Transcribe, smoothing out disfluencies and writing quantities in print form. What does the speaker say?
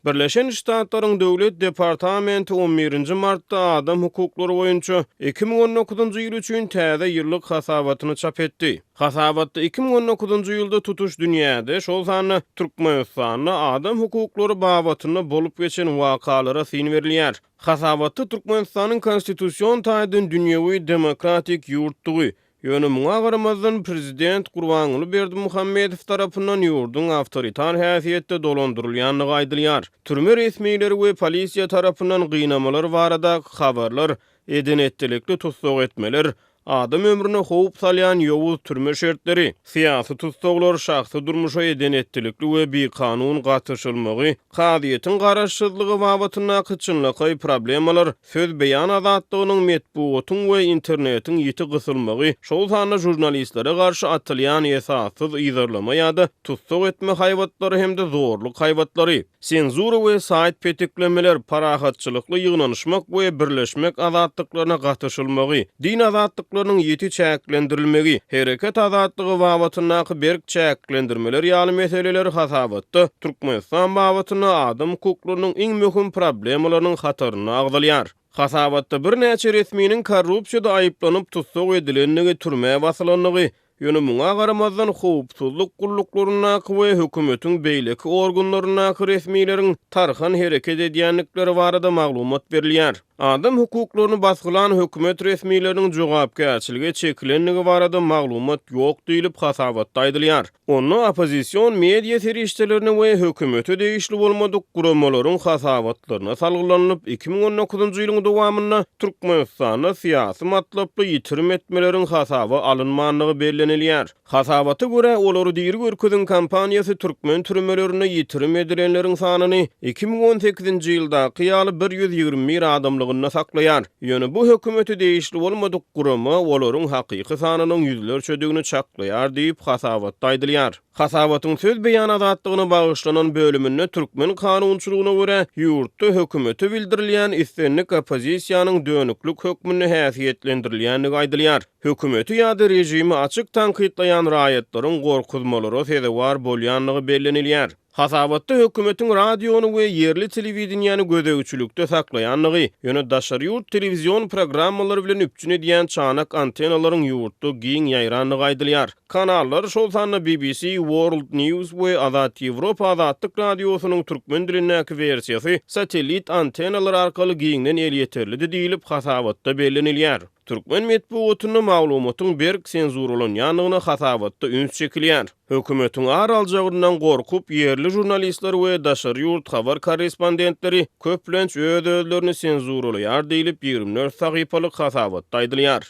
Birleşen Ştatlaryň Döwlet departamenti on birinji martda adam hukuklary boýunça 2019-njy ýyl üçin täze ýyllyk hasabatyny çap etdi. Hasabatda 2019-njy ýylda tutuş dünýäde, şol sanda Türkmenistanda adam hukuklary babatynda bolup geçen wakalara syn berilýär. Hasabatda Türkmenistanyň konstitusion taýdan dünýewi demokratik ýurtdugy, Ýöne muňa garamazdan, prezident Gurbanguly Berdimuhamedow tarapyndan ýurduň awtoritar häsiýetde dolandyrylýandygy aýdylýar. Türme resmileri we polisiýa tarapyndan gynamalar baradaky habarlar, eden-etdilikli tussag etmeler, adam ömrüne howp salýan ýowuz türme şertleri, syýasy tussaglar, şahsy durmuşa eden-etdilikli we bikanun gatyşylmagy, kazyýetiň garaşsyzlygy babatyndaky çynlakaý problemalar, Söz beýan azatlygynyň, metbugatyň we internetiň ýiti gysylmagy, şol sanda žurnalistlere garşy atylýan esassyz yzarlama ýa-da tussag etme haýbatlary hem-de zorluk haýbatlary, senzura we saýt petiklemeler, parahatçylykly ýygnanyşmak we birleşmek azatlyklaryna gatyşylmagy, din azatlyklarynyň ýiti çäklendirilmegi, hereket azatlygy babatyndaky berk çäklendirmeler ýaly meseleler hasabatda Türkmenistan babatynda adam hukuklarynyň iň möhüm problemalarynyň hatarynda agzalýar. Hasabatda birnäçe resminiň korrupsiýada aýyplanyp tussag edilendigi, türmä basylandygy, ýöne muňa garamazdan howpsuzlyk gulluklaryndaky we hökümetiň beýleki organlaryndaky resmileriň tarhan hereket edýändikleri barada maglumat berilýär. Adam hukuklaryny basgylan hökümet resmileriniň jogapkärçilige çekilendigi barada maglumat ýok diýlip, hasabatda aýdylýar. Onda oppozision media serişdelerine we hökümete degişli bolmadyk guramalaryň hasabatlaryna salgylanylyp, 2019-njy ýylyň dowamynda Türkmenistanda syýasy matlaply ýitirim etmeleriň hasaba alynmandygy bellenilýär. Hasabata görä, Olary diri görkeziň kampaniýasy türkmen türmelerinde ýitirim edilenleriň sanyny 2018-nji ýyldaky ýaly 121 adamlygynda saklaýar. Ýöne bu hökümete degişli bolmadyk gurama olaryň hakyky sanynyň ýüzlerçedigini çaklaýar diýip, hasabatda aýdylýar. Hasabatyň söz beýan azatlygyna bagyşlanan bölüminde türkmen kanunçylygyna görä, ýurtda hökümete bildirilýän islendik oppozisiýanyň dönüklik hökmünde häsiýetlendirilýändigi aýdylýar. Hökümeti ýa-da režimi açyk tankytlaýan raýatlaryň gorkuzmalara sezewar bolýandygy bellenilýär. Hasabatda hökümetiň radiony we ýerli telewideniýäni gözegçilikde saklaýandygy, ýöne daşary ýurt telewizion programmalary bilen üpjün edýän çanak antennalaryň ýurtda giň ýaýrandygy aýdylýar. Kanallar, şol sanda BBC World News we Azat Ýewropa Azatlyk Radiosynyň türkmen dilindäki wersiýasy satellit antennalary arkaly giňden elýeterlidi diýlip, hasabatda bellenilýär. Türkmen metbugatynda maglumatyň berk senzuralanýandygyna hasabatda üns çekilýär. Hökümetiň ar aljagyndan gorkup, ýerli žurnalistler we daşary ýurt habar korrespondentleri köplenç öz-özlerini senzuralaýar diýlip, 24 sahypalyk hasabatda aýdylýar.